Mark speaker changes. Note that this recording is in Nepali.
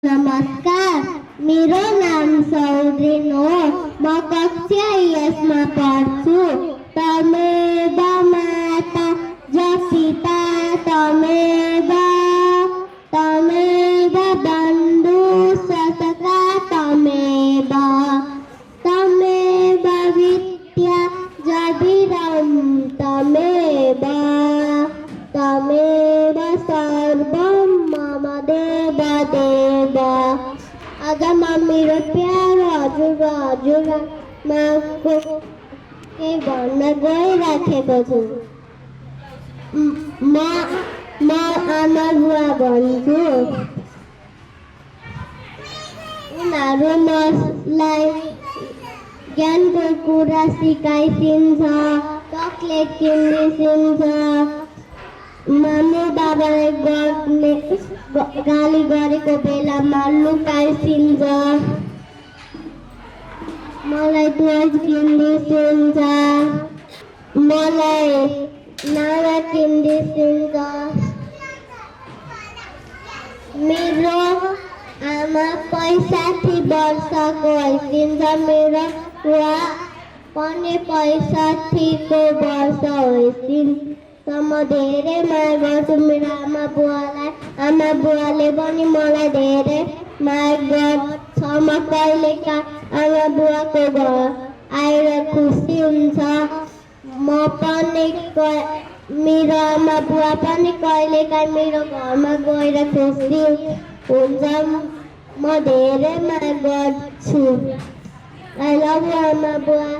Speaker 1: नमस्कार, मेरो नाम सौरिन हो। म कक्षा 10 मा पढ्छु। तमेव माता जपिता तमेव तमेव बन्धु सखा तमेव तमेव विद्या जडिरं तमेव तमेव सर्वं मम देव देव। आज म मेरो प्यारो हजुरआमा को के भन्न गइराखेको छु। म आमा बुवा भन्छु। उनीहरू मलाई ज्ञानको कुरा सिकाइदिन्छ, चकलेट किनिदिन्छ, मम्मी बाबाले गाली गरेको बेलामा लुकाइदिन्छ, मलाई ड्रेस किनिदिन्छ, मलाई नारा किनिदिन्छ। मेरो आमा 65 वर्षको भइदिन्छ, मेरो बुवा पनि 65 वर्ष भइदिन्छ। म धेरै माया गर्छु मेरो आमा बुवालाई। आमा बुवाले पनि मलाई धेरै माया गर्छ। म कहिलेकाहीँ आमा बुवाको घर आएर खुसी हुन्छ। म पनि मेरो आमा बुवा पनि कहिलेकाहीँ मेरो घरमा गएर खुसी हुन्छ। म धेरै माया गर्छु। आई लभ यु आमा बुवा।